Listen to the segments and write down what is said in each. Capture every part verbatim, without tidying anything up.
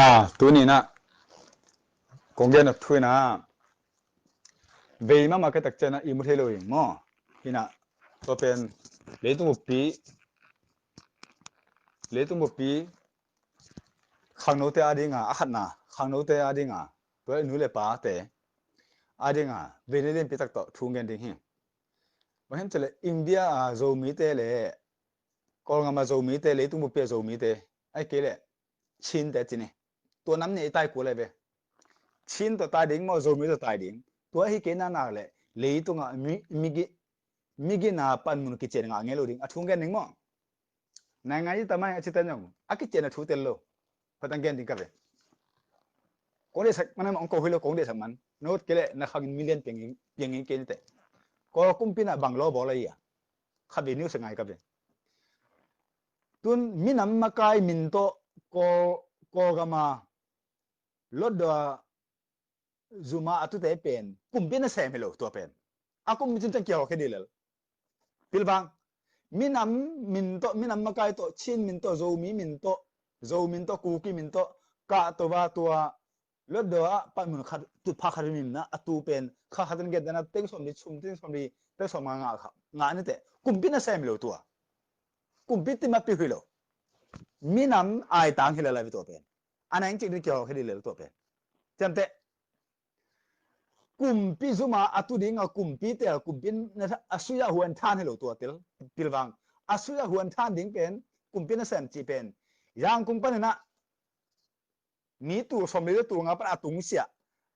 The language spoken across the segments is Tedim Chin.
Ah, tuni in ah kong gen nop thu in ah, vei mahmah ka tak ciang ah i mu thei lo hi maw. Hi in ah, tua pen leitung buppi, leitung buppi khangnote a ding a, a khatna, khangnote a ding a, tua nu le pate a ding a vei lianpi tak tawh thu gen ding hi. Bang hiam cih leh India a Zomite le Kawlgam a Zomite, leitung buppi a Zomite, ahih kei leh Chinte ci ni. Tua nam nih i tai kul hi ve. Chin tawh tai ding maw, Zomi tawh tai ding. Tua hi kei nak nak leh leitung ah mi, migi, migina panmun kician ngah ngei lo ding. A thu gen ding maw. Naingan i tamai a ci tan zong a kician a thu tel lo. Patang gen ding ka ve. Kong deihsak man, hong ko hi lo, kong deihsak man. Note kei leh na khang in million piang in, piang in kei ni teh. Kawl kumpi in ah bang lo bawl a hi a. Khat vei news a ngai ka ve. Tun minam makai min tawh Kawl, Kawlgam a Hlutdaw a zum a a tute pen kumpi nasem hi lo tua pen. A kumpi cin ciang kihawlkhia ding lel. Pilvang. Minam min tawh, minam makai tawh, Chin min tawh, Zomi min tawh, Zo min tawh, Kuki min tawh, kah to va tua Hlutdaw ah panmun khat, tutphah khat min na a tu pen kha khat in gen dan a teng sawm li, sum teng sawm li, teng sawm nga ngah kha, ngah ni teh. Kumpi nasem hi lo tua. Kumpi timapeuh hi lo. Minam aitang hi lel a ve tua pen. A naing cik ding kihawlkhia ding lel tua pen. Ciamteh. Kumpi zum a a tu ding a kumpi tel, kumpi na a sui a huan than hi lo tua tel. Pilvang. A sui a huan than ding pen kumpi nasem cih pen. Yangkung panin ah mi tul sawm li le tul nga pan a tungsiah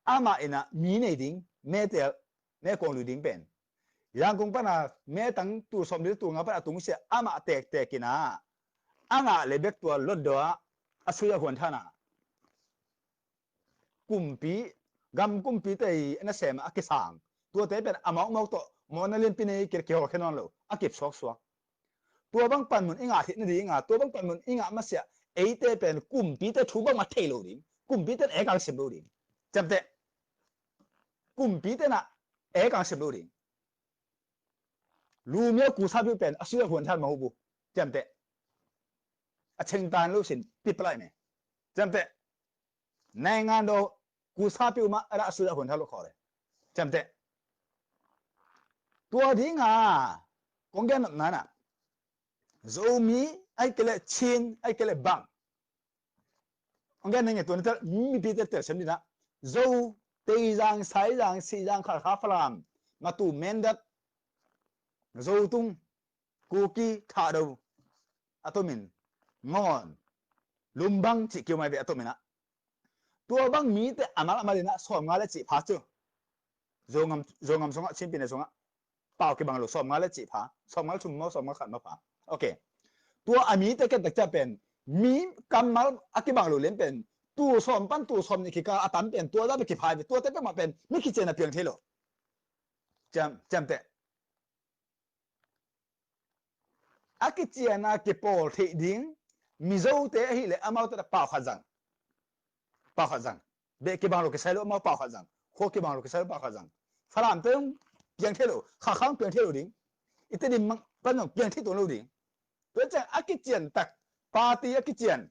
amah in ah mi nei ding, me tel, me kuang lui ding pen. Yangkung pan a me tang tul sawm li le tul nga pan a tungsiah amah tektek in ah a ngah le bek tua Hlutdaw ah a sui a huan than a kumpi, gam kumpite i nasem a kisang. Tuate pen a mawkmawk tawh mawhna lianpi nei kei, kihawlkhia nawn lo, a kip suaksuak. Tua bang panmun i ngah theih nading a, tua bang panmun i ngah masiah eite pen kumpite thu bangmah thei lo ding, kumpite in ek ang sim lo ding. Ciamteh. Kumpite in ah ek ang sim lo ding. Lumia kusa piu pen a sui a huan than mah uh bu. Ciamteh. A chengtan lo sin pipalai me. Ciamteh. Naingan do kusa piu mah a dah a sui a huan than lo khaw le. Ciamteh. Tua ding a kong gen nopna in ah Zomi, ahih kei leh Chin, ahih kei leh bang. Hong gen ning e, tua ni tel, mipite tel sem ding ah. Zo, Teizang, Saizang, Sihzang, Khalkha, Falam, Matu, Mindat, Zotung, Kuki, Thado, a tomin, Ngawn, Lumbang cih kiu mai ve a tomin ah. Tua bang mite a mal a mal in ah sawmnga le cih pha cu. Zongam, Zongam sungah, Chin pyine sungah pau kibang lo, sawmnga le cih pha, sawmnga le thum maw, sawmnga khat maw pha. Ok. Tua a mite ken tak ciang pen mi kammal a kibang lo lian pen tul sawm pan tul sawm nih kikal a tam pen tua zah bek kipha ve, tuate peuhmah pen mi kician a piang thei lo. Ciam, ciamteh. A kician a kipawl theih ding Mizote ahih leh amaute pau khat zang. Pau khat zang. Beh kibang lo kisai lo amau pau khat zang. Khua kibang lo kisai lo pau khat zang. Falamte zong piang thei lo, Khalkha zong piang thei lo ding. I Tedim pan zong piang thei tuan lo ding. Tua ciang a kician tak, party a kician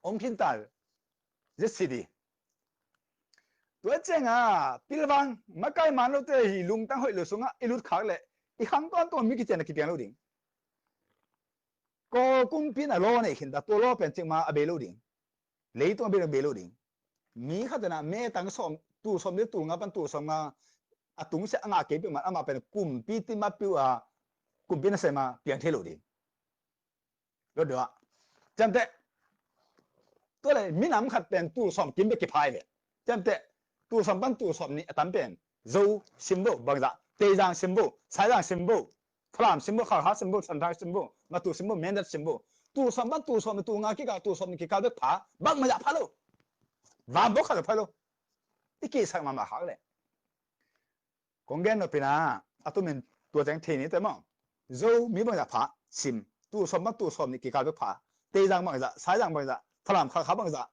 om khin ta Z C D. Tua ciang a pilvang makai man lote hi lungtang hoih lo sungah i lut khak leh i khang tuantuan mi kician a kipiang lo ding. Kawl kumpi in a law nei khin ta, tua law pen cikmah a bei lo ding. Leitung a bei lo, bei lo ding. Mi khat in ah me tang sawm, tul sawm le tul nga pan tul sawm nga a tungsiah a ngah kei peuhmah amah pen kumpi timapeuh a kumpi nasem a piang thei lo ding. Hlutdaw ah. Ciamteh. Tua leh minam khat pen tul sawm kim bek kipha hi ve. Ciamteh. Tul sawm pan tul sawm nih a tam pen Zo sim vo bangzah, Teizang sim vo, Saizang sim vo, Falam sim vo, Khalkha sim vo, Santhang sim vo, Matu sim vo, Mindat sim vo. Tul sawm pan tul sawm nih, tul nga kikal, tul sawm nih kikal bek pha, bangmah zah pha lo. Van bawk khat lo pha lo. I kihsak mahmah khak leh. Kong gen nop in ah, a tumin tua ciang thei ni teh maw. Zo mi bangzah pha sim, tul sawm pan tul sawm nih kikal bek pha. Teizang bangzah, Saizang bangzah, Falam, Khalkha bangzah,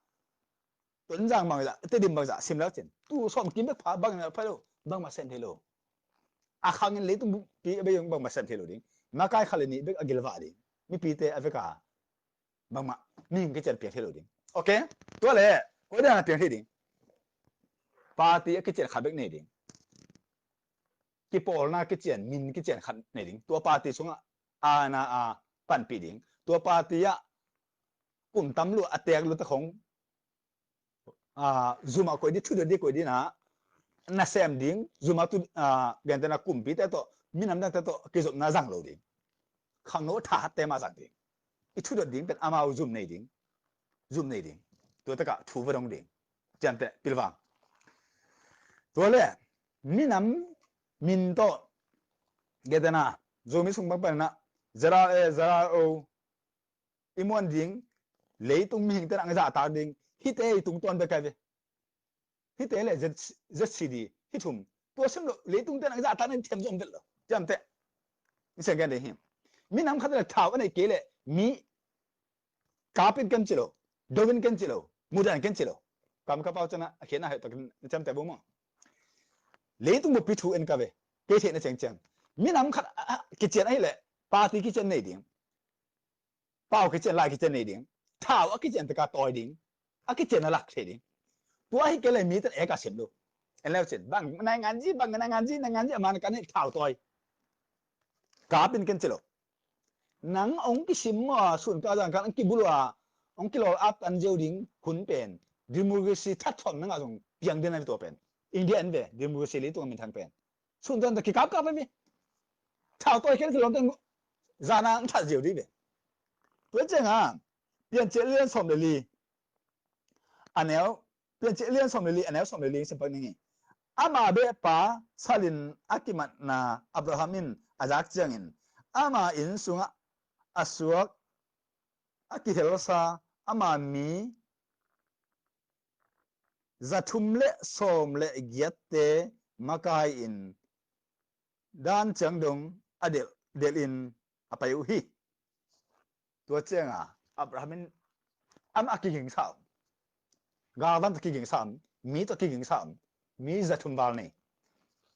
Tonzang bangzah, Tedim bangzah sim lak cin. Tul sawm kim bek pha, bangzah pha lo, bangmah sem thei lo. A khang in leitung pi a bei zong bangmah sem thei lo ding. Makai khat le nih bek a gilvah ding. Mipite a vek a bangmah mihing kician piang thei lo ding. Ok. Tua le, koi dan a piang thei ding? Party a kician khat bek nei ding. Kipawlna kician, min kician khat nei ding. Tua party sungah a na a panpih ding. Tua party ah kum tam lua a teek lua ta khong, a, zum a koih ding, thudot ding koih ding na, na sem ding, zum a tu, a, gentehna kumpite tawh, minam dangte tawh kizopna zang lo ding. Khangno thahatte mah zang ding. I thudot ding pen amau zum nei ding. Zum nei ding. Tua takah thu va dong ding. Ciamteh pilvang. Tua le, minam min tawh, gentehna, Zomi sung pangpang na, ZRA, ZRO, i muan ding, leitung mihingte na ang zahtak ding, hihte i tungtawn bek kai ve. Hihte le Z, ZCD, hih thum. Tua sim lo, leitungte na ang zahtak na thiam zong vet lo. Ciamteh. Ni siang gen ding hi. Minam khat le thau a nei kei le, mi kapin ken ci lo, dovin ken ci lo, mudan ken ci lo. Kam ka pau cana, a khiatna heuh takin na ciamteh bo maw. Leitung buppi thu en ka ve, kei theihna ciangciang. Minam khat, a, a, kician ahi le, party kician nei ding. Pau kician, lai kician nei ding. Thau a kician taka tawi ding. A kician a lak thei ding. Tua hi kei le mite na ek a sem lo. En leu cin, bang nainganzi, bang nainganzi, nainganzi a man kan hi thau tawi. Kapin ken ci lo. Nang ong kisim maw, sun ka zang kan ong kibulua, ong kilol ap tan zeu ding hun pen. Democracy that thon nang a zong piang den a tua pen. India en ve, democracy leitung a minthang pen. Sun tan ta kikap kap ve. Thau tawi ken kilol tan zana ang that zeu ding ve. Tua ciang a, Piancil lian sawm le li. A neu, Piancil lian sawm le li, a neu sawm le li, sim pak ning hi. Ama behpa salin a kimatna Abraham in a zak ciangin, ama inn sungah a suak, a kihelsa, ama mi za thum le sawm le giatte makai in dan ciang dong a delh, delhin a pai uh hi. Tua cianga Abraham in amah a kigingsa om. Galvan tawh kigingsa om. Mi tawh kigingsa om. Mi za thum val nei.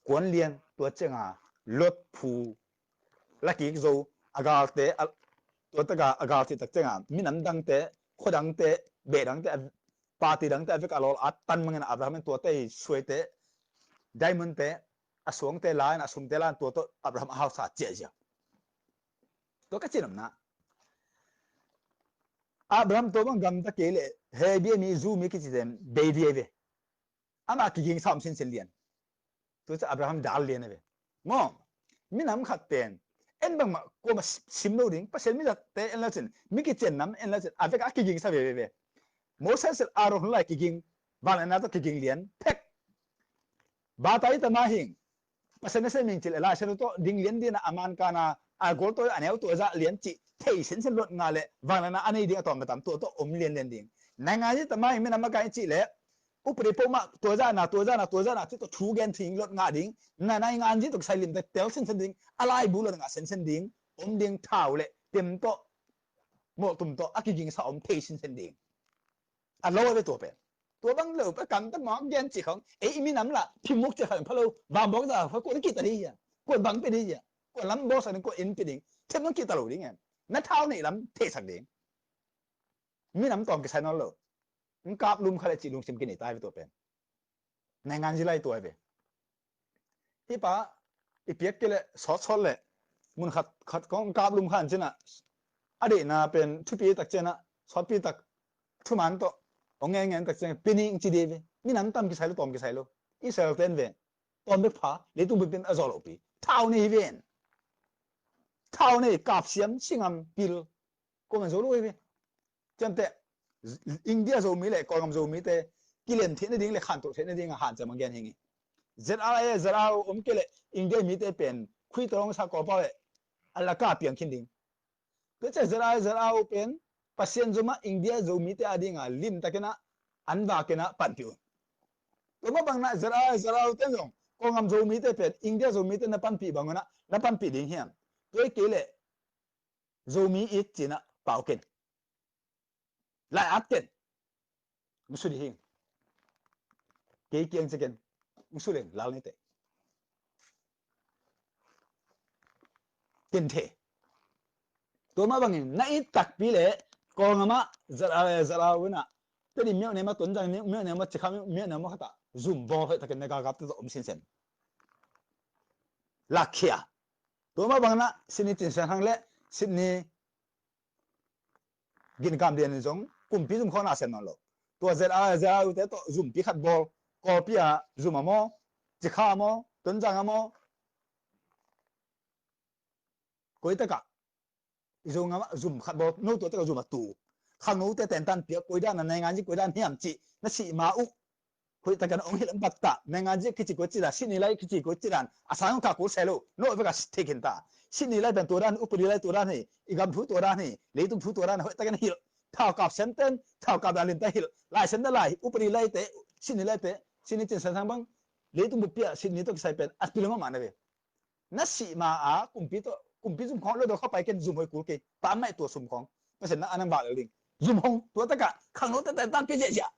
Kuan lian tua cianga Lot phu la kik zo a galte, a, tua taka a gal cih tak cianga minam dangte, khua dangte, beh dangte, a, party dangte a vek a lawl a tan mangin Abraham in tuate i suaite, diamondte, a suangte la in, a sumte la in tua tawh Abraham a hausa ciahziah. Tua ka cin omna. Abraham tua bang gamta kei le Hebrew mi, Jew mi kici ten bei ding ve. Amah kigingsa om sinsen lian. Tua ciang Abraham dal lian a ve. Maw, minam khat pen en bangmah kuamah sim lo ding, Pasian mi zatte en lo cin, mi kician nam en lo cin, a vek a kigingsa veve ve. Moses le Aaron hun lai kiging, vangliatna tawh kiging lian phek. Bata i tama hing, Pasian nasem hing cil e, Lai Siangtho tawh ding lian dina a man kana a gol tawh a neu tawh zah lian cih thei sinsen luat nga le vangliatna a nei ding a tawm a tam tua tawh om lianlian ding. Naingan i tama hing minam a kai cih le upadi pawh mah tua zahna, tua zahna, tua zahna cih tawh thu gen thing luat nga ding. Na naingan i tawh kisai limte tel sinsen ding. A laibu luat nga sinsen ding. Om ding thau le tem tawh mawhtum tawh a kigingsa om thei sinsen ding. A lo a ve tua pen. Tua bang lo pen kamta mawk gen cih khong. Ei i minam lah phimuk cih khong pha lo. Vangbawk za khong kuan kihta ding hia. Kuan bang pe ding hia. Kuan lam bawk sa ding, kuan in pe ding. Them nong kihta lo ding em. Na thau neih lam theisak ding. Minam tawm kisai nawn lo. Ng kap lum kha le cih lungsim kinei ta ve tua pen. Naingan zilai tua ve. Hih pa i piak kei le sawtsawt le mun khat khat kong kap lum khan cin ah a deihna pen thupi tak cin ah sawtpi tak thuman tawh hong ngen ngen tak cin ah pining ci dih ve. Minam tam kisai lo, tawm kisai lo. Israel ten ve tawm bek pha, leitung bek ten a zaw lo pi. Thau nei hi ven. Thau nei, kap siam, singam, pil. Kong an zo lo hi ve. Ciamteh, India Zomi le Kawlgam Zomite kilem theihna ding le khantoh theihna ding a hanciam a gen hi ngi. ZRA, ZRO om kei le India mite pen khuitawng sa Kawlpau le a laka piang khin ding. Tua ciah ZRA, ZRO pen Pasian zomah India Zomite a dinga limtakin ah an vakin ah panpih un. Tua mah bangin ah ZRA, ZRO ten zong Kawlgam Zomite pen India Zomite na panpih bangun ah na panpih ding hiam? Tua hi kei le Zomi it cin ah pau ken. Lai at ken. Musu di hing. Kei kiang ci ken. Musu leng lal ni te. Ken the. Tua mah bangin na it takpi le Kawlgam ah ZRA, ZRO in ah Tedim myo ne ma, Tonzang myo ne ma, Cikha myo ne ma khat ah zum bawl hoih takin na galkapte tawh om sinsen. Lakkhia. Tua mah bangin ah Sydney Cin Sian Thang le Sydney Gin Kam Lian in zong kumpi zum khawng na sem nawn lo. Tua Z R, Z R U te tawh zumpi khat bawl. Kawlpi ah zum a maw, Cikha a maw, Tonzang a maw, koi tak ah i Zogam ah zum khat bawl, no tua tak ah zum a tu. Khangnote tentan piak, koi dan a naingan zi koi dan hiam cih na sih ma uh. Hoih takin hong hilh bat ta. Naingan zi kici koi ci dan, Sydney lai kici koi ci dan, a sang ka kul se lo. No vek a thei khin ta. Sydney lai pen tua dan, upadi lai tua dan hi, i gam thu tua dan hi, leitung thu tua dan, hoih takin hilh. Thaukap semten thaukap dan limte hilh. Lai semte lai, upadi laite, Sydney laite, Sydney Cin Sian Thang bang, leitung bupi ah Sydney tawh kisai pen a pil mahmah na ve. Na sih ma a kumpi tawh, kumpi zum khawng lo dawh khawng pai ken, zum hoih kul kei. Pammaih tua sum khawng Pasian na a nang vak lel ding. Zum hong tua tak ah khangnote tentan pia ziahziah.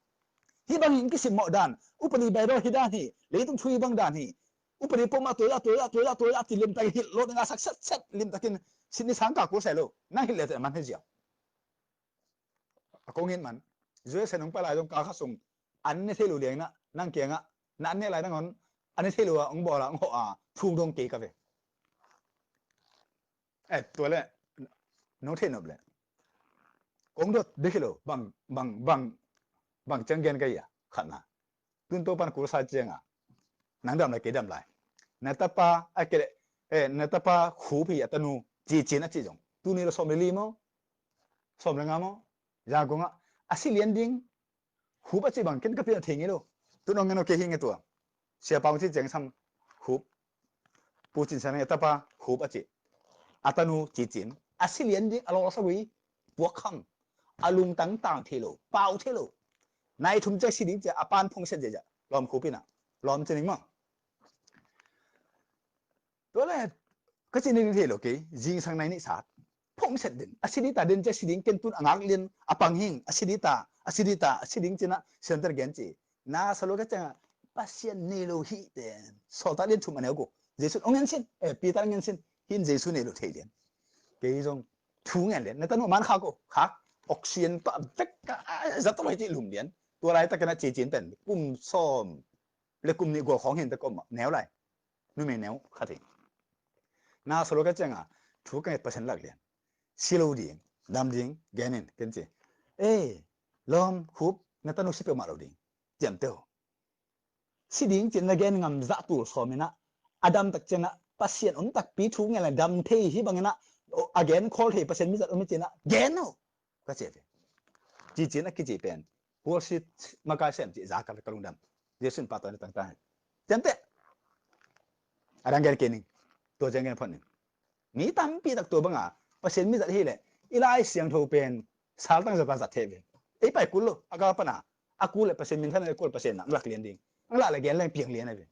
Hih bangin kisim mawh dan, upadi bai daw hi dan hi, leitung thu hi bang dan hi. Upadi pawh mah tua, tua, tua, tua, tua, ti limtakin hilh lawh ding a sak setset limtakin Sydney sang ka kul se lo. Nang hilh le teh man hi ziau. A kong it man. U S A nong pai lai zong kal khat sung an ne thei lo liang in ah, nang kiangah na an ne lai nangawn an ne thei lo a hong bawl a hong hawh a, thu dong kei ka ve. Eh, tua le no thei nop le kong dot dek hi lo. Bang, bang, bang, bang ciang gen ka hi a, khatna. Tun Topan kul sa ciang a, nang dam lai, kei dam lai. Na tapa a kei le, eh, na tapa Khup hi, a tanu Ci Cin a ci zong, tuni lo sawm le li maw, sawm le nga maw, Zangkong ah a si lian ding. Khup a ci bang ken ka pian thei ngei lo. Tun ong ngen o, kei hi nge tua. Sia Pau ci ciang sam Khup. Pu Cin Sian Thang tapa Khup a ci. A tanu Ci Cin. A si lian ding a lawsa gui puak kham. A lungtang tang thei lo, pau thei lo. Nai thum ciang si ding ci a, a pan phongset ziahziah. Lawm Khup in ah. Lawm ci ning maw. Tua le ka ci ning thei lo kei, zingsang nai nih sat. Phongset den. A si ding ta den ciang si ding, ken tun a ngak lian, a pang hing, a si ding ta, a si ding ta, a si ding ci in ah, center gen ci. Na sa lo ka ciang a, Pasian nei lo hi ten. Sawltak lian thum a neu ko. Jesu ong ngen sin, eh, Peter ong ngen sin. Hin Jesu nei lo thei lian. Kei zong thu ngen lian. Na tanu man khak o, khak. Oxygen tawh vek ka, ah, za tawh vai ci lum lian. Tua lai takin ah Ci Cin pen kum sawm le kum nih gual khawng hin ta kom neu lai. Numei neu khat hi. Na sa lo ka ciang a, thu ka nget Pasian lak lian. Si lo ding, dam ding, gen in, ken ci. Eh, Lawm Khup, na tanu si peuhmah lo ding. Ciamteh o. Si ding ci in na gen ngam zah tul sawm in ah, a dam tak ciang ah, Pasian om takpi thu ngen lai dam thei hi bang in ah, a gen khawl thei Pasian mizat om hi ci in ah, gen o. Ka ci ve. Ci Cin a kici pen Wall Street makai sem ci za ka ve, ka lungdam. Jesu in pahtawi na tangtang hi. Ciamteh. A dang gen kei ning. Tua ciang gen phot ning. Mi tampi tak tua bang a Pasian mizat hi leh, i Lai Siangtho pen saltang zat pan zat thei ve. Ei pai kul lo, a gal pan a, a kul leh Pasian minthan a kul, Pasian na ang lak lian ding. Ang lak leh gen leng piang lian a ve.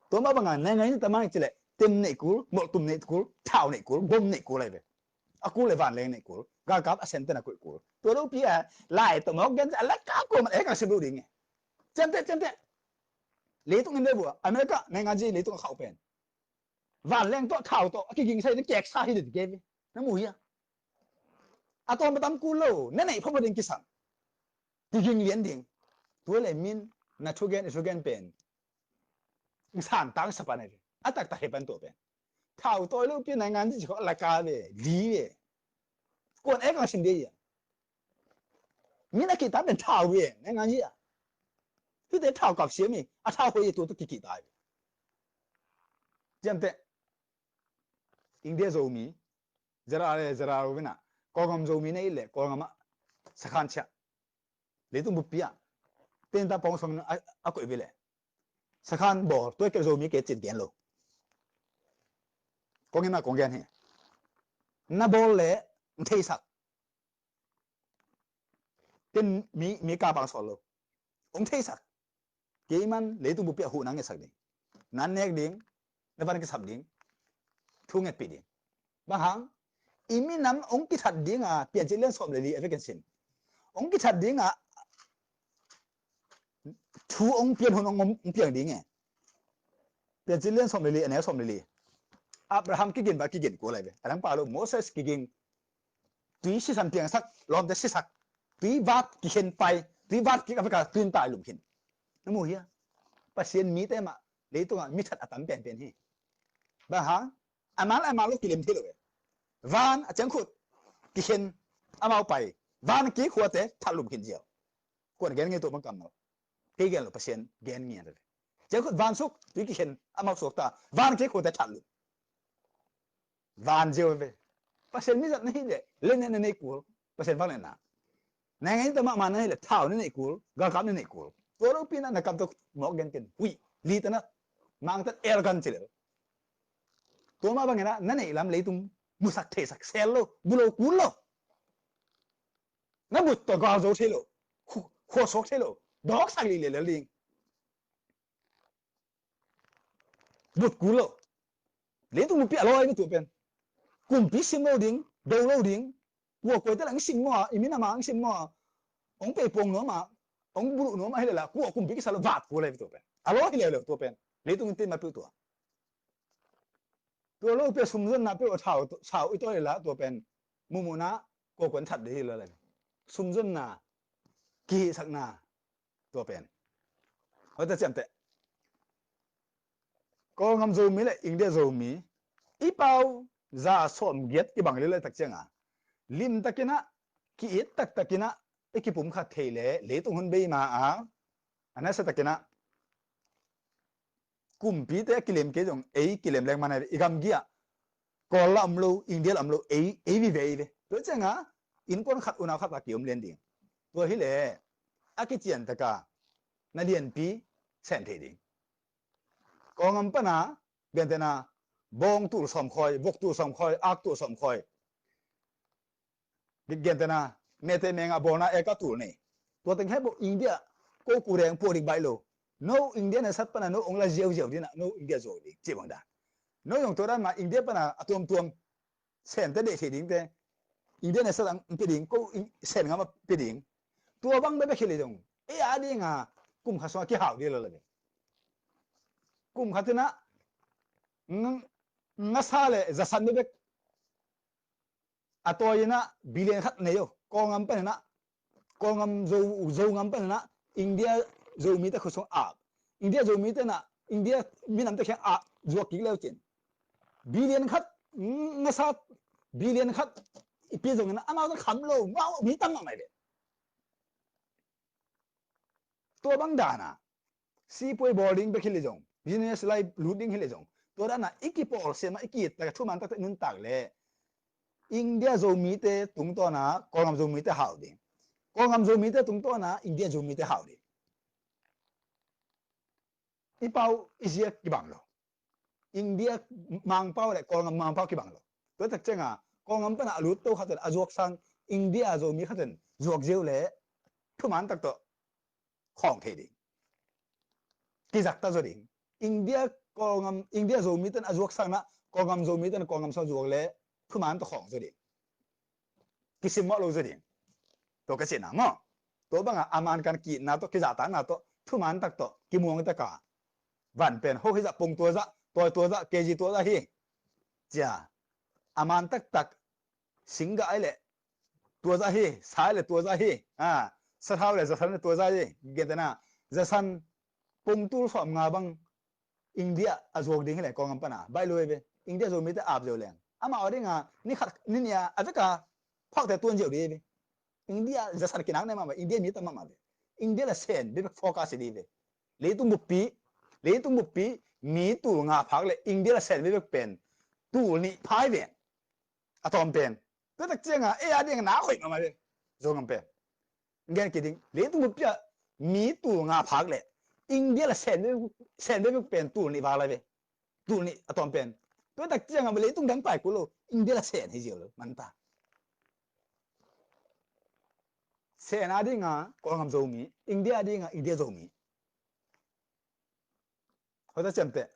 Tua mah bang a, nai ngai ni ta mang ci leh, tem neih kul, molhtum neih kul, thau neih kul, gom neih kul a ve. A kul leh vanleng neih kul, galkap a semten a koih kul. Tua lo pi a, lai tawh mawk gen ci a, lai kap kul man, eh, ka sim lo ding e. Ciamteh, ciamteh. Leitung in le bua, America naingan zi leitung a khauh pen vanleng tawh, thau tawh a kiging sa hi, na keksa hi ding kei ve. Na mu hi a. A tawm a tam kul lo, na neih phot phot ding kisam. Kiging lian ding. Tua le min na thugen, i thugen pen San tang sa pan a ve. A taktak he pan tua pen. Thau tawi lo pi naingan zi khawng la ka ve, li ve. Kuan ek ang sim de ya. Min a kihta pen thau ve, naingan zi a. Hite thau kap siam hi, a thau hoi tua tu kikihta ve. Ciamteh. India Zomi, zara le zara lo vena. Kawlgam Zomi nei le, Kawlgam a sakhan chia. Leitung bupi ah tenta pawng sawm a, a koih ve leh sakhan bawl, tua kei Zomi kei cin gen lo. Kong in ah kong gen hi. Na bawl leh ong theisak. Ken mi, mi ka bang sawl lo. Ong theisak. Kei man leitung bupi ah huh nang ngetsak ding. Nan nek ding, na van kisap ding. Thu ngetpih ding. Bang hang, i minam ong kithat ding a, Piancil lian sawm le li a vekin sim. Ong kithat ding a, thu ong pian hun ong, ong piang ding e. Piancil lian sawm le li, a neu sawm le li. Abraham kigin ba kigin kul lai ve. A dang pa lo, Moses kigin. Tui sisan piangsak, lawmte sisak. Tui vat kikhen pai, Tui vat kik a vek a tui in tai lum khin. Na mu hia? Pasian mite mah leitungah mi that a tam penpen hi. Bang hang? Amah le amah lo kilem thei lo e. Van a ciangkhut kikhen amau pai. Van kik khuate that lum khin ziau. Kuan gen ngei tua bang kammal. Kei gen lo, Pasian gen ngian. Ciangkhut van suk tui kikhen amau suak ta. Van kik khuate that lum. Van ziau ve. Pasian mi zat na hi le, lennet na nei kul. Pasian vangliatna. Naingan ita mahmah na hi le, thau na nei kul, galkap na nei kul. Tua lopi na na kam tuk mawk gen ken. Huih, li ta na, mang ta el kan ci le. Tua mah bangin na, na neih lam leitung musak theisak sel lo, bu lo kul lo. Na but tawh gal zo thei lo, khu-, khua suak thei lo, dawksak li le le ding. But kul lo. Leitung buppi a lawi mi tua pen. Kumpi sim lo ding, do lo ding. Kua kuaite la ang sim maw, i minam a ang sim maw. Ong pei pong nuam a, ong buluh nuam a hi le la, kua kumpi kisa lo vat kul le tua pen. A lawi hi le le tua pen. Leitung in tin ma piu tua. Tua lo pia sumzonna pia thau, sau i tawi la tua pen. Mumuna, ko kuan that de hi la le. Sumzonna, kihisakna, tua pen. Hoi ta ciamteh. Kawlngam Zomi le India Zomi. I pau za sawm giat i bang lila tak cianga. Lim takinah, ki-it tak takinah, i kipum khat thei le, leitung hun bei ma a. A nasa takinah. Kumpite a kilem kei zong ei kilem leng man a i gamgi ah Kawl la om lo, India la om lo, ei, ei vive ei ve. Tua cianga innkuan khat unau khat a kiom lian ding. Tua hileh a kician taka na lianpi sen thei ding. Kawlngam pana gentena bawng tul sawmkhawi, vok tul sawmkhawi, ak tul sawmkhawi. Gentena mete menga bawlna eka tul nei. Tua teng hebo India ko kureng puak dik baih lo. No India nasat pana no ong la ziauziau dina no India zuak dik ci bang dan. No zong tua dan ma India pana a tuamtuam sente deih thei dingte India nasat ang pi ding ko sen ngam a pi ding. Tua bang bebe khili zong ei a dinga kum kha sunga kihau di lo la ding. Kum khatina ngasa le zasan bebek a tawi inah billion khat nei o. Kawlngam paninah Kawlngam Zo, Zongam paninah India Zomite khosung ap. India Zomite nah India minamte khiang ap zuak kik leu cin. Billion khat ngasa billion khat ipi zongin amau kham lo mau mi tam mahmah ve. Tua bang dana sipuai bawl ding bek hi le zong, business lai lut ding hi le zong, tua dana i kipawl siama i ki-it taka thuman takte nuntak le India Zomite tungtawna Kawlngam Zomite hau ding. Kawlngam Zomite tungtawna India Zomite hau ding. I pau i ziak kibang lo. India mangpau le Kawlngam mangpau kibang lo. Tua tak cianga Kawlngam pana a lut to khaten a zuak sang India Zomi khaten zuak ziau le thuman tak tawh khawng thei ding. Kizak ta zaw ding. India Kawlngam, India Zomiten a zuak sangna Kawlngam Zomiten Kawlngam sang zuak le thuman tawh khawng zaw ding. Kisim mawh lo zaw ding. Tua ka cihna maw? Tua banga a man kan ki-itna tawh, kizahtakna tawh, thuman tak tawh kimuang taka van pen ho hizah pung tua zah, tawi tua zah, K G tua zah hi. Cia a man taktak singgah ai le tua zah hi, sai le tua zah hi, a sathau le zasan le tua zah hi. Gentena zasan pung tul sawm nga bang India a zuak ding hi le Kawlngam pana baih lui ve. India Zomite ap ziau leng amah aw dinga ni khat ni nia a veka phawkte tuan ziau ding hi ve. India zasan kinak ne mahmah, India mi tam mahmah ve. India la sen bebek focus hi ding hi ve. Leitung buppi, leitung buppi mi tul nga phak le India la sen bebek pen tul nih phai ve. A tawm pen tua tak cianga ei a dinga na hoih mahmah ve. Zongam pen gen ki ding, leitung buppi a mi tul nga phak le India la sen bebek, sen bebek pen tul nih vak lai ve. Tul nih a tawm pen. Tua tak cianga leitung dang pai kul lo, India la sen hi ziau lo manta. Sen a dinga Kawlngam Zomi, India a dinga India Zomi. Hota ciamteh.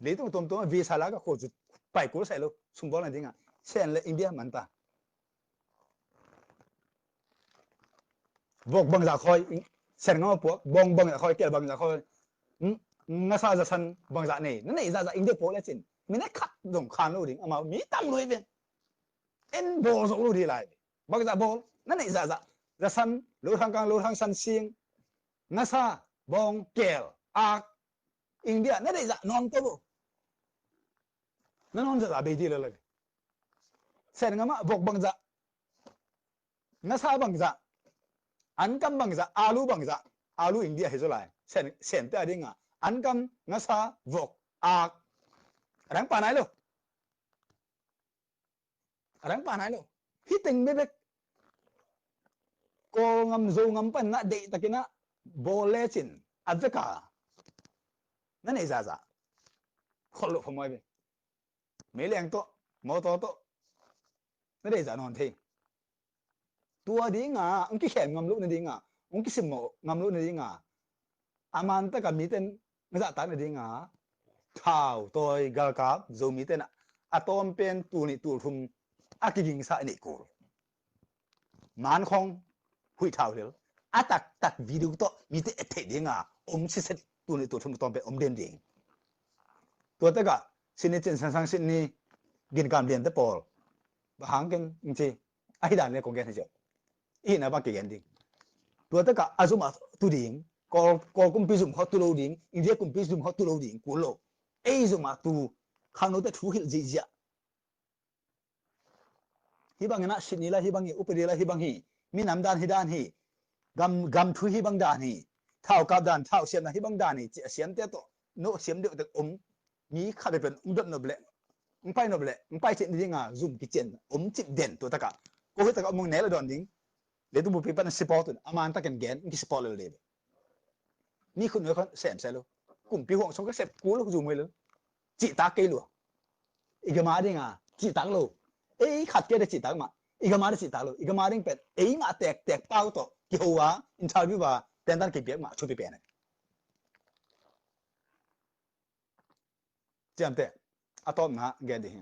Leitung tuamtuam visa laka khua cu pai kul sai lo, sumbawl na dinga sen le India manta. Vok bangzah khawi, sen ngam a puak, bawng bangzah khawi, kel bangzah khawi, ngasa zasan bangzah nei, na neih zahzah India puak le cin. Minute khat zong khan lo ding, amau mi tam lo hi ve. En bawl zo lo ding lai. Bangzah bawl, na neih zahzah. zasan, lo thangkang, lo thangsan sing, ngasa, bawng, keel, ak, India, na deih zah nawn to bo. Na nawn zah zah bei dih lo lai. Sen ngam ah vok bang zah, ngasa bang zah, ankam bang zah, alu bang zah, alu India hi zaw lai. Sen, Sente a ding a, ankam, ngasa, vok, ak. A dang pa nai lo. A dang pa nai lo. Hih teng bekbek Kawl ngam, Zo ngam pan na deih takin ah bawl lecin a vek a na neih zahzah kholh loh phamawh hi ve. Meileng tawh, mawtaw tawh na deih zah nawn thei. Tua ding a hong kikhen ngam loh nading a, hong kisimmawh ngam loh nading a, a man tak a mite in na zahtak nading a, thau, tawi, galkap, Zomite in a tawm pen tul nih tul thum a kigingsa i neih kul. Man khawng huih thau lel a taktak video tawh mite et theih ding a om siset, tul nih tul thum a tawm pen om den ding. Tua tak a Sydney cin, sangsang Sydney ginkam liante pawl, bang hang ken ci, ahi dan le kong gen hi ziau. I hihna bang kigen ding. Tua tak a a zum a tu ding, Kawl, Kawl kumpi zum khawng tu lo ding, India kumpi zum khawng tu lo ding kul lo. Ei zum a tu khangnote thu hilh ziahziah. Hih bang in ah Sydney lah hih bang hi, upadi lah hih bang hi, minam dan hih dan hi, gam, gam thu hih bang dan hi, thau kap dan, thau siamna hih bang dan hi, ci a siamte tawh no siam deuh tek om. Mi khat pen hong dot nop leh, hong pai nop leh, hong pai cih nading a zum kician om cip den. Tua tak a ko hih tak a om hong nel a dawn ding. Leitung buppi pan a support un, a man takin gen, hong kisupport lel ding. Mi khut nuai khawng semsem lo. Kumpi huang sung ka sep kul lo, zum hoi lo. Cihtak kei lua. I gam a ding a cihtak lo. Ei khat kei de cihtak mah. I gam a de cihtak lo. I gam a ding pen ei mah tektek pau tawh kiho a, interview a, tentan kipiak mah thupi pen. Ciamteh, a tawpna gen dih hi.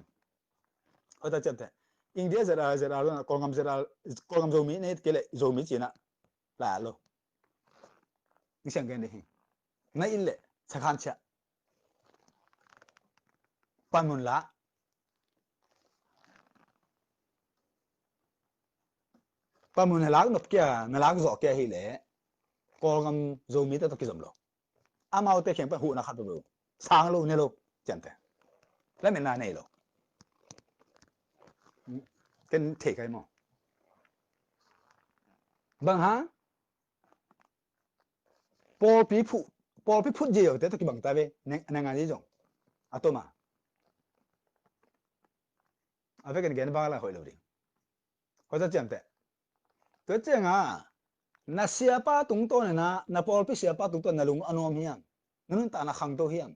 Hoi ta ciamteh. India Z R, Z R lo na, Kawlgam Z R, Kawlgam Zomi nei kei leh Zomi cih na lai lo. Hong siang gen dih hi. Na it leh sakhan ciah. Panmun la. Panmun a lak nop kei a, na lak zawh kei a hi leh Kawlgam Zomite tawh kizom lo. Amaute kiang pan huhna khat lo, sang lo, ne lo, ciamteh. Lametna nei lo. Ken thei kai maw. Bang hang? Pawlpi phu, pawlpi phut zia zia te tawh kibang ta ve, neng, neng a zia zong. A tom a. A vek in gen bang la hoih lo ding. Hoi ta ciamteh. Tua ciang a, na siapa tungtawn in a, na pawlpi siapa tungtawn na lung a nuam hiam? Na nuntakna khangto hiam?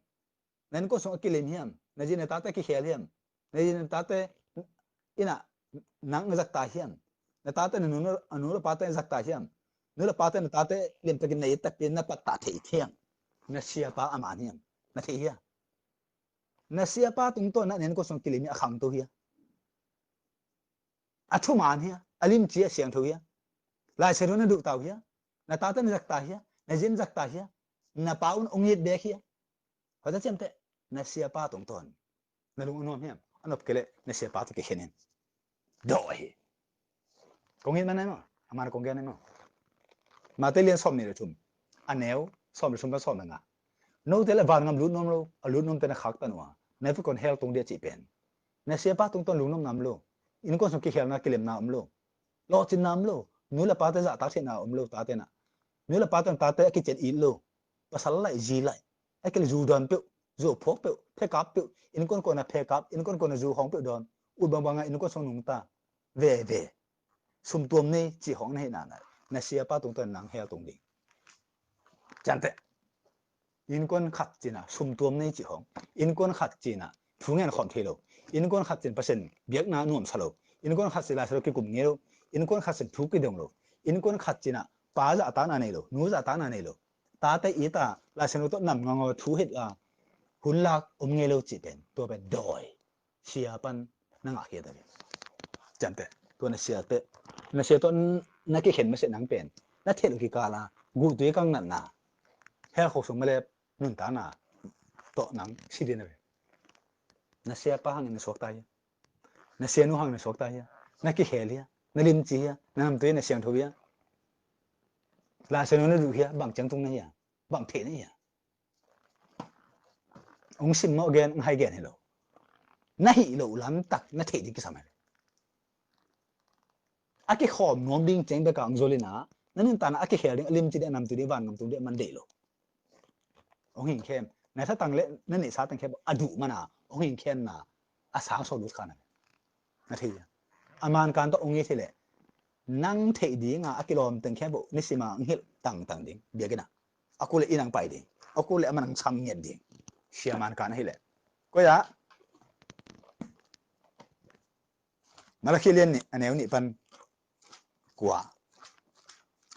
Na innkuan sung a kilim hiam? Na zi na tate kikhel hiam? Na zi na tate in a nang na zakta hiam? Na tate na nu, a nu le pate na zakta hiam? Nu le pate na tate limtakin na it takpi na pattah thei hiam? Na siapa a man hiam? Na thei hia? Na siapa tungtawn na innkuan sung kilim hi a khangto hia? A thuman hia? A limci a siangtho hia? Lai Siangtho na duhtau hia? Na tate na zakta hia? Na zi na zakta hia? Na pa un ong it bek hia? Hoi ta ciamteh, na siapa tungtawn na lung a nuam hiam? A nop kei leh na siapa tawh kikhen in. Dawi hi. Kong it man nai maw? A man kong gen nai maw? Matthai lian sawm nih le thum, a neu sawm le thum pan sawm le nga. Note leh vangam lut nuam lo, a lut nuamte na khaktan uh a, na vekun hell tung ding a cih pen. Na siapa tungtawn lungnuamna om lo. Innkuan sung kikhelna kilemna om lo. Lawhcinna om lo. Nu le pate zahtak theihna om lo, tate na. Nu le pate na tate a kician it lo. Pasal laih, zi laih. A kile zu dawn peuh, zu phawk peuh, phekap peuh, innkuan kona phekap, innkuan kona zu hawng peuh dawn. Ut bangbang a innkuan sung nungta. Veve. Sumtuam nei cih hawng na hihna na, na siapa tungtawn nang hell tung ding. Ciamteh. Innkuan khat cin a sumtuam nei cih hawng. Innkuan khat cin a thu ngen khawm thei lo. Innkuan khat cin Pasian biakna nuamsa lo. Innkuan khat cin Lai Siangtho kikum ngei lo. Innkuan khat cin thu kidong lo. Innkuan khat cin a pa zahtakna nei lo, nu zahtakna nei lo. Tate it a, Lai Siangtho tawh nam ngangaw thu het a, hun lak om ngei lo cih pen, tua pen dawi. Sia pan na ngahkhia ta ve. Ciamteh, tua na siate, na sia tawh na kikhen masiah nang pen, na theih loh kikal a guhtui kang natna, hell khuk sung malep nuntakna tawh nang si ding na ve. Na siapa hangin na suakta hia? Na sianu hangin na suakta hia? Na kikhel hia? Na limci hia? Na namtui na siangtho hia? Lai Siangtho na duh hia, bang ciang tung na hia, bang theih na hia. Hong sim mawh gen, hong hai gen hi lo. Na hih loh lamtak na theih ding kisam hi. A kikhawm nuam ding ciang bek a hong zol in a, na nuntakna a kikhel ding, a limci ding, a namtui ding, vangam tung ding a man deih lo. Hong hing khem. Na thatang le na neihsa teng khem a duh man a hong hing khem na, a sang sawt lut kha na. Na thei hia? A man kan tawh hong it hi leh, nang theih ding a a kilawm teng khem bawh nisim a hong hilh tangtang ding, biakinn ah. A kul le inn ah hong pai ding. A kul le a man hong sam ngiat ding. Sia man kan ahih leh. Koi ah? Malakhi lian nih, a neu nih pan kua.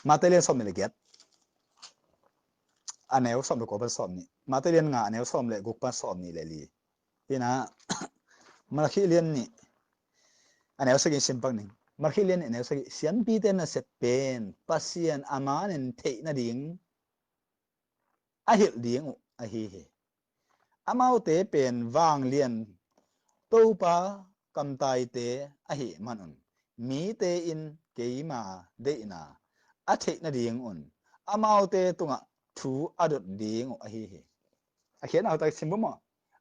Matthai lian sawm nih le giat, a neu sawm le kua pan sawm nih. Matthai lian nga, a neu sawm le guk pan sawm nih le li. Hi na, Malakhi lian nih, a neu sagih sim pak ning. Malakhi lian nih, a neu sagih. Siampite nasep pen Pasian a manin theih nading a hilh ding uh ahi hi. Amaute pen vanglian Topa kamtaite ahih manun, mite in keima deihna a theih nadingun amaute tungah thu a dot ding uh ahi hi. A khiatna hotak sim bawm maw?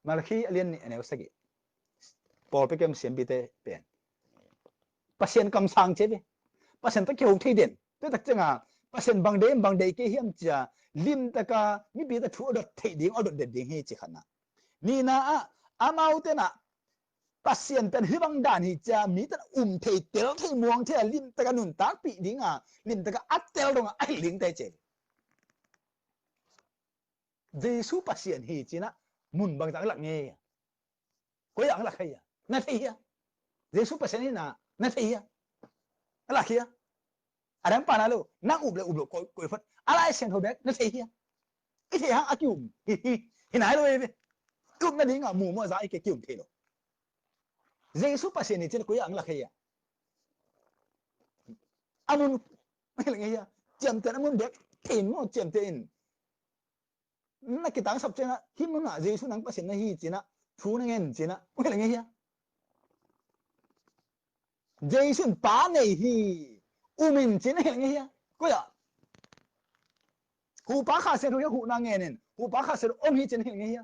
Malakhi a lian nih, a neu sagih. Pawlpi kem siampite pen Pasian kamsang cia ve. Pasian tawh kihong thei den. Tua tak cianga Pasian bang deih, bang deih kei hiam cia limtaka mipite thu a dot theih ding, a dot det ding hi ci khatna. Nihna ah, amaute na Pasian pen hih bang dan hi cia mite na um thei, tel thei, muang thei a, limtaka nuntakpih dinga, limtaka a tel donga a hilh ding te ci. Jesu Pasian hi cinah mun bangzah ang lak ngei a? Koi ah ang lak hia? Na thei hia? Jesu Pasian hina na thei hia? A lak hia? A dang pana lo, nang up le up lo, koi, koi phot. A Lai Siangtho bek na thei hia? I thei hang a kium hi, hi, hi nai lo ei ve. I up nadinga mumu a za i ke kium thei lo. Jesu Pasian hi cinah koi ah ang lak hia? A mun hilh ngei hia? Ciamteh a mun bek thei maw, ciamteh in. Na kitangsap ciangah hih munah Jesu nang Pasian na hi cinah, thu na ngen cinah, hong hilh ngei hia? Jesu in Pa nei hi, um in cinah hilh ngei hia? Koi ah? Huhpa Kha Siangtho hia, huhna ngen in, Huhpa Kha Siangtho om hi cinah hilh ngei hia?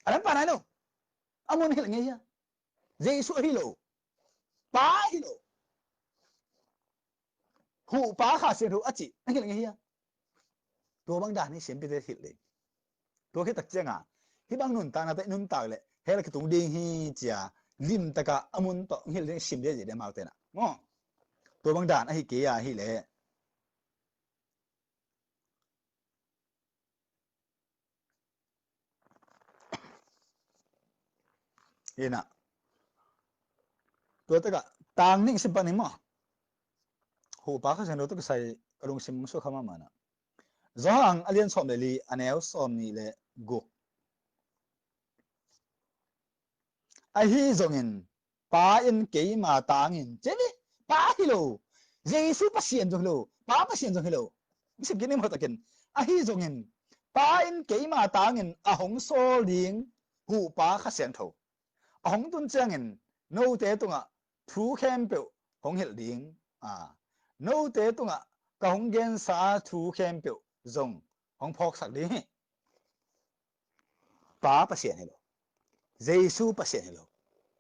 A dang pana lo. A mun hilh ngei hia? Jesu ahi lo. Pa ahi lo. Huhpa Kha Siangtho a cih a hilh ngei hia? Tua bang dan hi siampite hilh ding. Tua khit tak cianga hih bang nuntakna te nuntak le hell kitung ding hi cia limtaka a mun tawh hilh ding sim dia, dia, dia maute na maw? Tua bang dan ahi kei a hileh. Ina. Tua taka tang nih sim pan ni maw? Huhpa Kha Siangtho tua kisai ka lungsim sukha mahmah na. Johan a lian sawm le li, a neu sawm nih le guk. Ahi zongin Pa in keima tangin, ceni, Pa hi lo. Jesu Pasian zong hi lo. Pa Pasian zong hi lo. Sim kik ni maw takin. Ahi zongin Pa in keima tangin a hong sawl ding Huhpa Kha Siangtho a hong tun ciangin note tungah thu khempeuh hong hilh ding. A, note tungah ka hong gensa thu khempeuh zong hong phawksak ding hi. Pa Pasian hi lo. Jesu Pasian hi lo.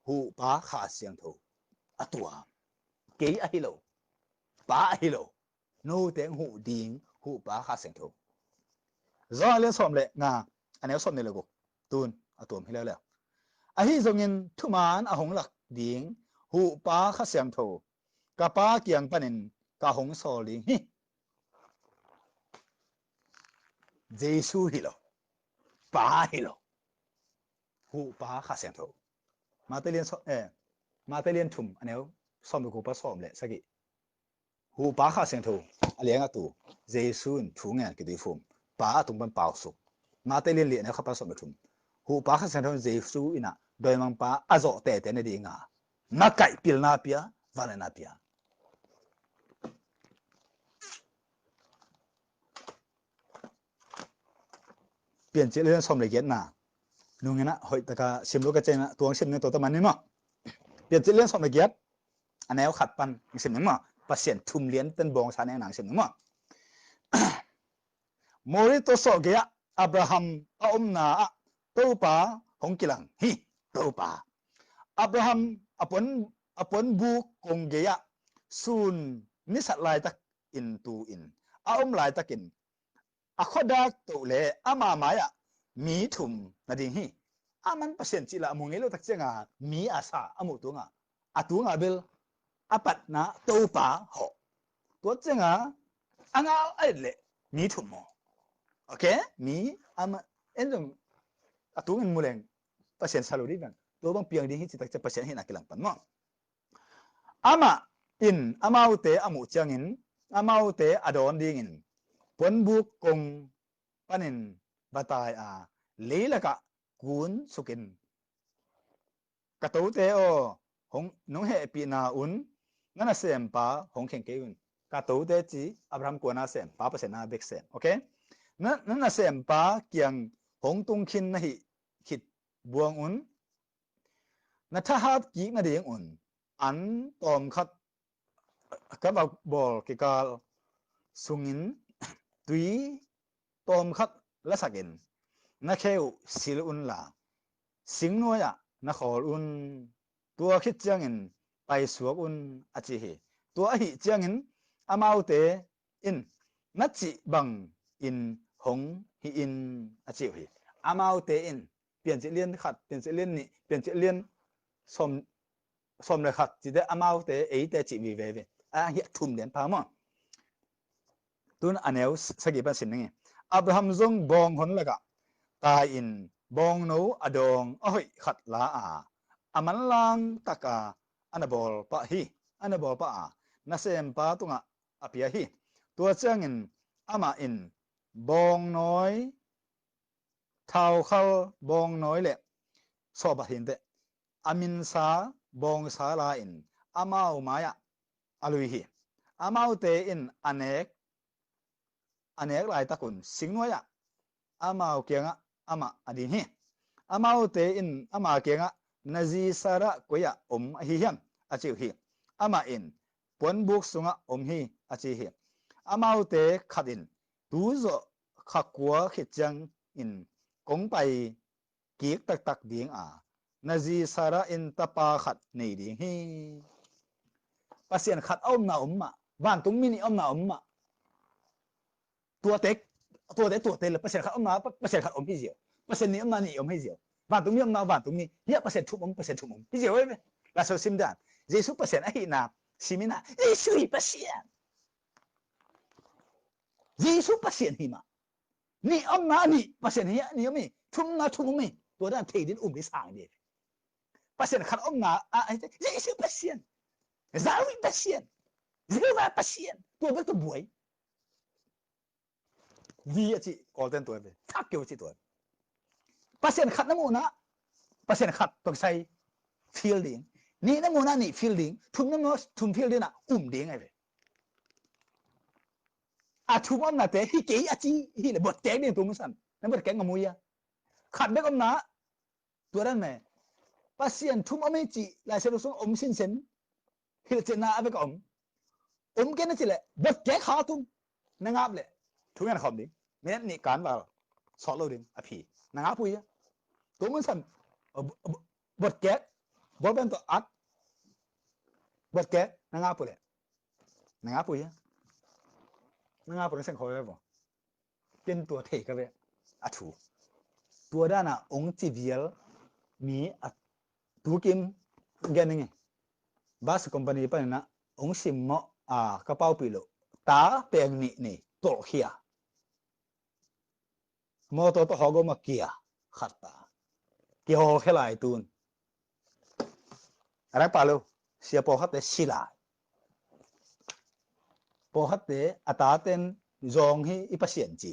Huhpa Kha Siangtho a tuam. Kei ahi lo. Pa ahi lo. Note hong huh ding Huhpa Kha Siangtho. Johan lian sawm le nga, a neu sawm nih le guk. Tun a tuam hi leuleu. Ahi zongin thuman a hong lak ding Huhpa Kha Siangtho ka Pa kiang panin ka hong sawl ding hi. Jesu hi lo. Pa hi lo. Huhpa Kha Siangtho. Matthai lian sawm, eh, Matthai lian thum, a neu sawm le kua pan sawm le sagih. Huhpa Kha Siangtho a liang a tu, Jesu in thu ngen kituiphum, Pa a tung pan pausuk. Matthai lian li, a neu khat pan sawm le thum. Huhpa Kha Siangtho in Jesu in a dawimangpa a zawh tete nadinga makaih pilna pia, vangliatna pia. Piancil lian sawm le giatna. Nungin a hoih taka sim lo ka cihna, tua hong sim ning, tua ta man ni maw? Piancil lian sawm le giat, a neu khat pan hong sim ning maw? Pasian thum lian ten bawngsa neng nang sim ning maw? Moreh tawsawh gei-ah Abraham a omna ah Topa hong kilang hi. Topa Abraham a puan, a puanbuk kong gei-ah sun nisat laitakin tu-in a om laitakin a khuadak toh le ama mai-ah mi thum na ding hi. Aman Pasian cih la a mu ngei lo tak cianga mi a sa a muh tunga a tunga bel a patna Topa hawh. Tua cianga a ngal a et leh mi thum maw? Ok, mi ama en zong a tungin muleng Pasian sa lo dih bang tua bang piang ding hi cih tak ciang Pasian hihna kilang pan maw? Amah in amaute a muh ciangin amaute a dawn dingin puanbuk kong panin va tai a leilakah kun sukin ka tote aw, hong nong hehpihna un na nasempa hong kheng kei un. Ka tote ci Abraham kuana sem, pa Pasian na bek sem. Ok, na, na nasempa kiang hong tung khin na hih khit buang un. Na thahat kik nading un an tawmkhat ka va bawl kikal sungin tui tawmkhat lasakin na khe uh sil unla singnuai-ah na khawl un. Tua khit ciangin paisuak un a ci hi. Tua ahih ciangin amaute in na cih bangin hong hi in a ci uh hi. Amaute in Piancil lian khat, Piancil lian nih, Piancil lian sawm, sawm le khat cite amaute eite cih vive ve. A hiah thum lian pha maw? Tun a neu sagih pan sim ning. Abraham zong bawnghon lakah tai-in bawngno a dawng a hoih khat la a, a manlang taka a na bawl pah hi. A na bawl pah a nasempa tungah a pia hi. Tua ciangin amah in bawngnawi thaukhal bawngnawi le sawhbat hinteh a minsa bawngsa la-in amau mai-ah a lui hi. Amaute in a nek, a nek laitakun singnuai-ah amau kiangah amah a ding hi. Amaute in ama kiangah na zi Sarah koi-ah om ahi hiam a ci uh hi. Amah in puanbuk sungah om hi a ci hi. Amaute khat in tuzawh kha kua khit ciangin kong pai kik taktak ding a na zi Sarah in tapa khat nei ding hi. Pasian khat a omna om mah, vantung mi nih omna om mah. Tuate, tuate, tuate le Pasian khat omna, Pasian khat om hi ziau. Pasian nih omna nih om hi ziau. Vantung mi omna vantung mi. Hiah Pasian thum om, Pasian thum om hi ziau ve. Laso sim dan Jesu Pasian ahihna simina Jesu hi Pasian. Jesu Pasian hi mah. Nih omna nih Pasian hi a nih om hi. Thumna thum om hi. Tua dan thei din um di sang di. Pasian khat omna a Jesu Pasian, Yahweh Pasian, Jehovah Pasian. Tua bek tua buai. Vi a cih Kawlten tua ve. Thak keu a cih tua. Pasian khat na muhna Pasian khat tua kisai feel ding. Nih na muhna nih feel ding. Thum na muhna thum feel ding na um ding ai ve. A thum omnate hi kei a ci hi le botkek ding tua musan. Na botkek ngam uh ia. Khat bek omna tua dan me. Pasian thum om hi cih Lai Siangtho sung om sinsen hilhcihna a bek a om. Om kei na ci le botkek kha tung na ngap le thu ngen khawm ding. Minute nih kan val sawt lo ding a phi na ngap uh ia. Tua musan botkek bawlpen tawh at botkek na ngap uh le na ngap uh ia. Na ngap uh na seng khaw ve vo. Ken tua thei ka ve a thu. Tua dana ong ci vial mi a tukim gen ning. Bus company panina ong simmawh a ka paupih loh ta peng nih nei tolhkhia. Mawtaw tawh hawk gawm a kia khat ta kihawlkhia lai tun. A rak pa lo sia pawlkhatte si lai. Pawlkhatte a taten zawng hi i Pasian ci.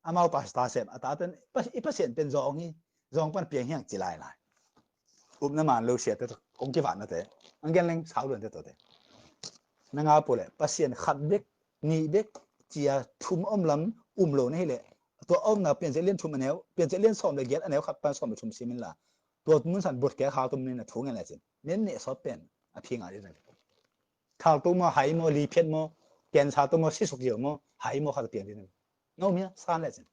Amau pastor sem a taten i Pasian pen zawng hi zawng pan piang hiang ci lai lai. Upna man lo siate kong kivahnate ang gen leng sau luante tawte. Na ngau pule Pasian khat bek nih bek cia thum om lam um lo na hi leh tua omna Piancil lian thum a neu Piancil lian sawm le giat a neu khat pan sawm le thum simin la tua mun san botkek kha tum ni na thu ngen le cin min nih sawt pen a phi nga ding. Thal tu maw hai maw li phiat maw kensa tu maw sisuk zio maw hai maw khat a piang ding. Na om hia, san lecin.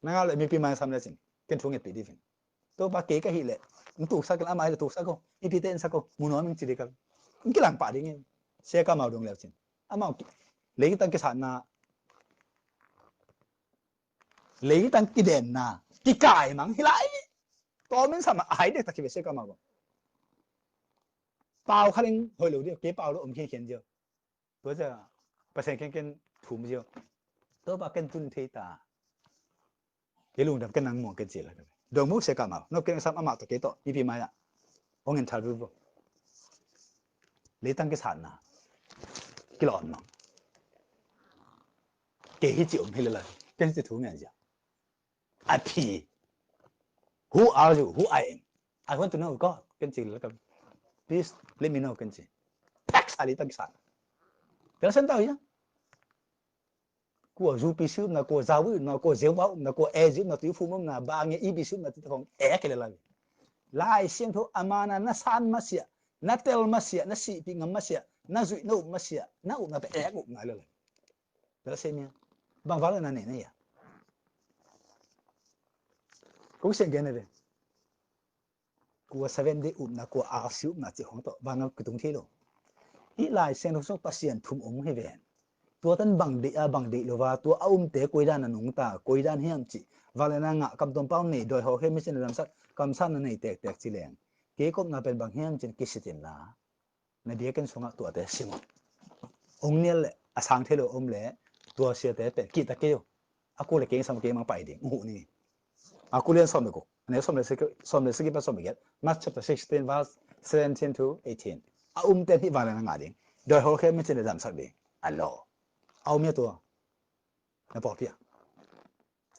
Na ngah leh mipi mai sam lecin, ken thu ngetpih dih vin. Topa kei ka hih leh, n tuksak in, amah hi leh tuksak ko, mipite in sak ko, mu nuam ing ci dih ka. N kilang pah ding in. Sia Kah Mau dong lecin, amau leitang kisatna, leitang kidenna, kikaimang hi lai. Tawm in sam a ai dek tak hi ve Sia Kah Mau. Pau kha leng hoih lo dih, kei pau lo om khiankhian dih. Tua ciang Pasian kiang ken thum ziau. Topa ken tun thei ta. Kei lungdam ken nang muang ken ci la. Dong mu Sia Kah Mau. No ken sam amah tawh kei tawh mipi mai ah hong interview vo. Leitang kisatna, kilawm mang. Kei hi ci om hi le la. Ken ci thu ngen ziau. A phi. Who are you? Who I am? I want to know God. Ken ci la ka. Please let me know ken ci. Text a leitang kisat. Tel sen tau ya. Kua U P C upna, kua Zawi upna, kua Zeuba upna, kua A Z upna, Tuifum upna, Bangi E B C upna, ti khong e ke le la. Lai Siangtho a man a na san masiah, na tel masiah, na sihpih ngam masiah, na zuih na up masiah, na upna te ek up ngai le la. Tel sen ya. Bang val na ne ne ya. Ko siang gen ne ve. Kua Seven Day upna, kua R C upna cih khong tawh vang a kitung thei lo. Hih Lai Siangtho sung Pasian thum om hi ven. Tua tan bang deih a bang deih lo va, tua a umte koidan a nungta, koidan hiam cih. Vangliatna ngah, kamtuam pau nei, dawi hawlkhia, micin a damsak, kamsanna nei tektek ci leng. Kei kopna pen bang hiam cin kisit in la. Na biakinn sungah tuate sim uh. Ong nial le a sang thei lo om le tua siate pen kihta kei uh. A ku le keng sam keng mang pai ding uh ni. A ku lian sawm le guk, a neu sawm le sagi, sawm le sagi pan sawm le giat. Mark chapter sixteen, verse seventeen to eighteen. A umten hih vangliatna ngah ding. Dawi hawlkhia, micin le damsak ding. A lo. A um ia tua. Na pawlpi ah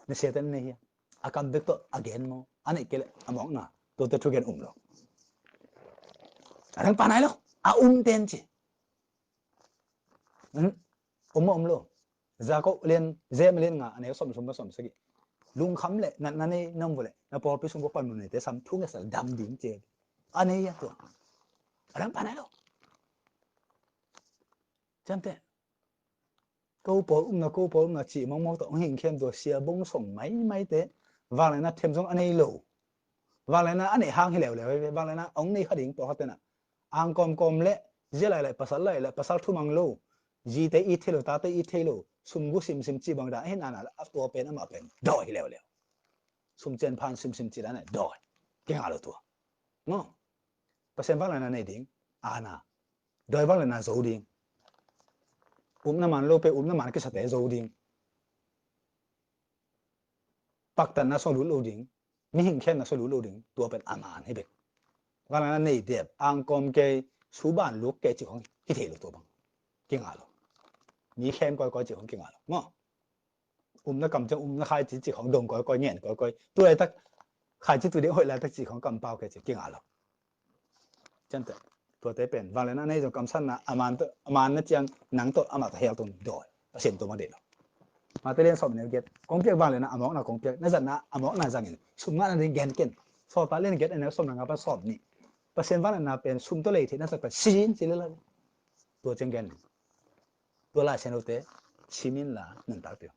na siate na nei hia? A kam bek tawh a gen maw? A neih kei leh a mawkna, tuate thugen um lo. A dang pa nai lo. A umten ci. Um maw, um lo? Jakob lian, James lian nga, a neu sawm thum pan sawm sagih. Lungkham leh natna nei na om uh leh na pawlpi sung pan mun neite sam thu ngetsak dam ding ci. A nei a tua. A dang pa nai lo. Ciamteh. Ko pawl umna, ko pawl umna cih mawkmawk tawh hong hingkhiam tua sia bong song maimaite. Vangliatna them zong a nei lo. Vangliatna a neih hang hi leuleu hi ve. Vangliatna hong nei kha ding pawlkhat tenah. Ang kawmkawm le zia lai le pasal lai le pasal thumang lo. Zite it thei lo, tate it thei lo. Sum gu simsim cih bang dan a hi nana le a tua pen amah pen dawi hi leuleu. Sum cian phan simsim cih dan a dawi. Kei ngah lo tua. Maw. Pasian vangliatna nei ding. Ana. Dawi vangliatna zo ding. Upna man lo pe, upna man kisate zo ding. Paktatna sung lut lo ding. Mihing khenna sung lut lo ding. Tua pen a man hi bek. Vangliatna nei dep, angkawm kei, suban luk kei cih khong hi thei lo tua bang. Kingah lo. Mi khem kawikawi cih khong kingah lo. Maw. Umna kam ciang umna khaici cih khong dong kawikawi, ngen kawikawi. Tu laitak khaici tu ding hoih laitak cih khong kampau kei cih kingah lo. Ciamteh. Tuate pen vangliatna nei zong kamsanna a man tawh, a man na ciang nang tawh amah tawh hel tung dawi. Pasian tua mah deih lo. Mate lian sawm neu giat. Kong piak vangliatna a mawkna kong piak. Na zatna a mawkna zangin sum ngahna ding gen ken. Sawltak lian giat a neu sawm na nga pan sawm nih. Pasian vangliatna pen sum tawh lei theihna sak pen sin ci le la. Tua ciang gen. Tua Lai Siangthote simin la nuntak pio.